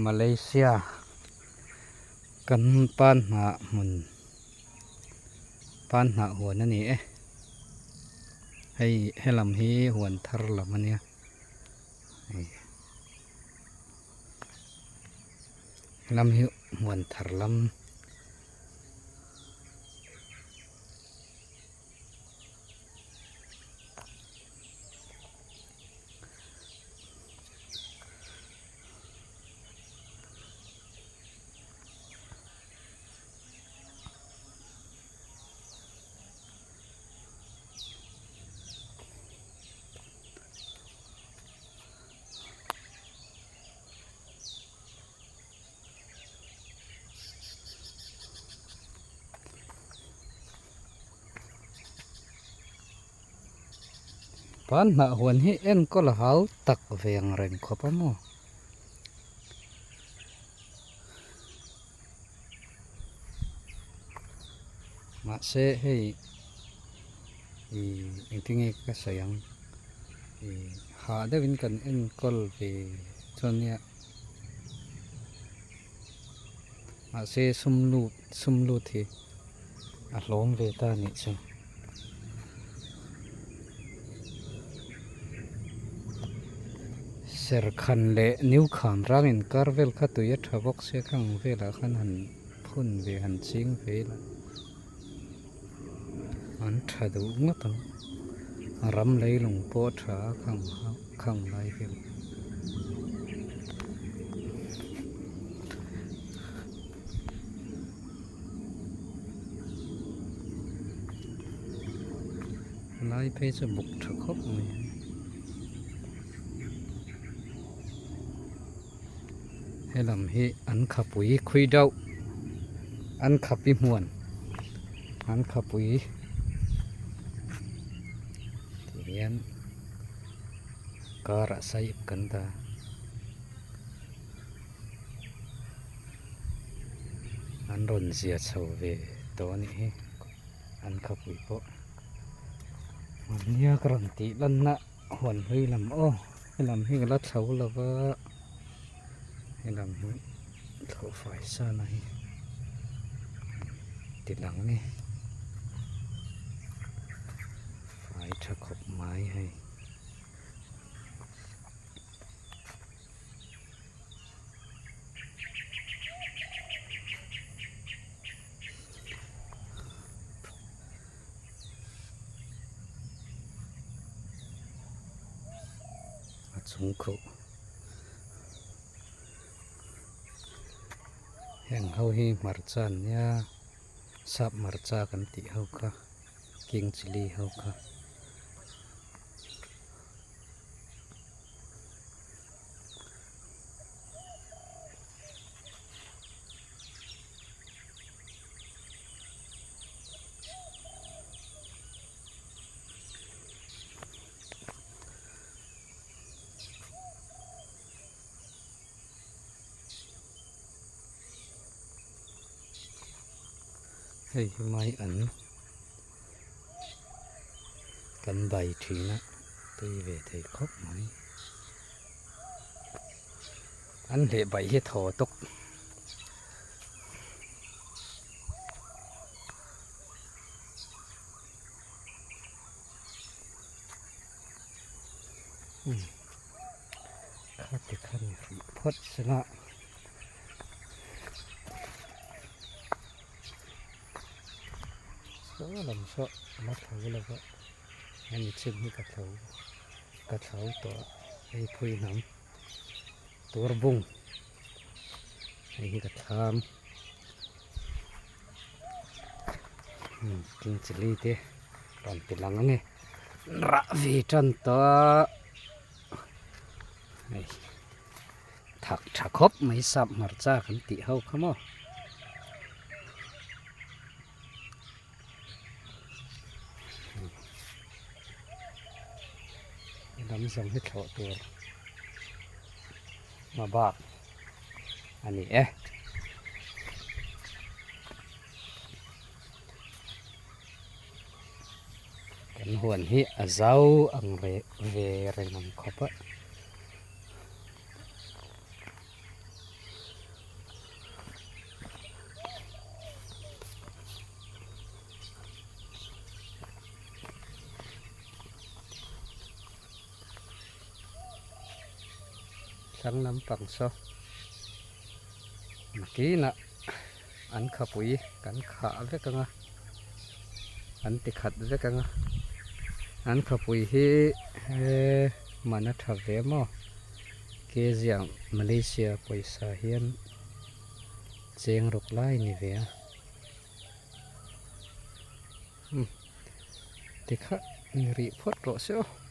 ມາເລເຊຍ ກັນປານຫາໝຸ່ນ ປານຫາຫວນອັນນີ້ເອ ໃຫ້ ໃຫ້ລຳຮີຫວນທາລຳອັນເນີ້ຍ ໃຫ້ລຳຮີຫວນທາລຳ. ປານຫາຫວນຮີເອັນກໍລະຫາວຕັກແວງແຣງຂອບມາ. ມາເຊເຮີ ອີ ເອັງຕິເງກະສະຍັງ ອີ ຫາໄດ້ວິນກັນເອັນກໍລເວ ໂຊນເນຍ ມາເຊຊຸມລູດ ຊຸມລູດທີ ອາໂລມເວຕານິຊະ ເຊີຣຄັນເລ ນິວຄາມຣາງອິນກາຣເວລ ຄະຕຸຍະທະວົກເຊຄັງເວລາ ຄັນຫັນພຸ້ນເວຫັນຊິງເວລາ ອັນທະດຸງະຕັງ ອາຣາມໄລຫຼົງໂປທາຄັງ ຄັງໄລເວລ ລາຍເພຈະບຸກທະຄົບເມ ເຮລຳເຮ ອັນຂະປຸຍຄຸຍເດົາ ອັນຂະປິມວນ ອັນຂະປຸຍ ທີ່ຮຽນ ກາລະໄຊກັນຕາ ອັນຣອນເຊຍຊາວເວ ໂຕນີ້ ອັນຂະປຸຍໂປ ມັນເນຍກະລັນຕີລັນນະ ຫວນເຮີຍລຳ ໂອ້ ເຮີຍລຳເຮີຍລະເຊົາລະວະ ເຮີຍລຳເຮີຍເຂົາຝາຍຊາໃນ ຕິດຫຼັງນີ້ ຝາຍທະຂົບໄມ້ໃຫ້ ອາຈຸງໂຄ ແຫ່ງເຮົາເຮມາຣຈານຍາ ຊາບມາຣຈາກັນຕິເຮົາກະ ກິງຈິລີເຮົາກະ. ເຮີຍ ໄມ້ອັນ ກັນໃບທີນະ ຕຸ້ຍເວໄທຄອບໄມ້ ອັນເລໃບເຮັດຫໍຕົກ ອືມ ຄາດແຕ່ຄັນ ພົດຊະນະ ເອີ ລຳເຊາະ ມາເຖົາແລ້ວກໍ ອັນນີ້ເຊັ່ນນີ້ກະເຖົາ ກະເຖົາຕໍ່ ໄອ້ພຸ້ຍນຳ ຕົວລະບົງ ໄອ້ນີ້ກະຖາມ ອືມ ກິງຈິລີເຕ ຕອນເປັນຫຼັງອັນນີ້ ລະເວຕັນຕະ ໄອ້ ຖັກທະຄົບ ໄມ້ສັບມາຣຈາຄັນຕິເຮົາຂະໝໍ ດຳສອງເຮັດເທາະຕົວ ມາບາກ ອັນນີ້ເອ ກັນຫວນຮີອາເຈົ້າ ອັງເວ ເວເຣນຳຂອບ ອະ. ຕັ້ງນ້ຳປັງຊະ ເມື່ອກີ້ນະ ອັນຂະປຸຍ ກັນຂະເວກງາ ອັນຕິຂັດເວກງາ ອັນຂະປຸຍຮີ ເອ ມານະທະເວມໍ ເກຈຽງມາເລເຊຍ ປອຍສາຮຽນ ເຈງລົກລາຍນິເວຍ ອືມ ຕິຂະນິຣິພອດໂລເຊຍ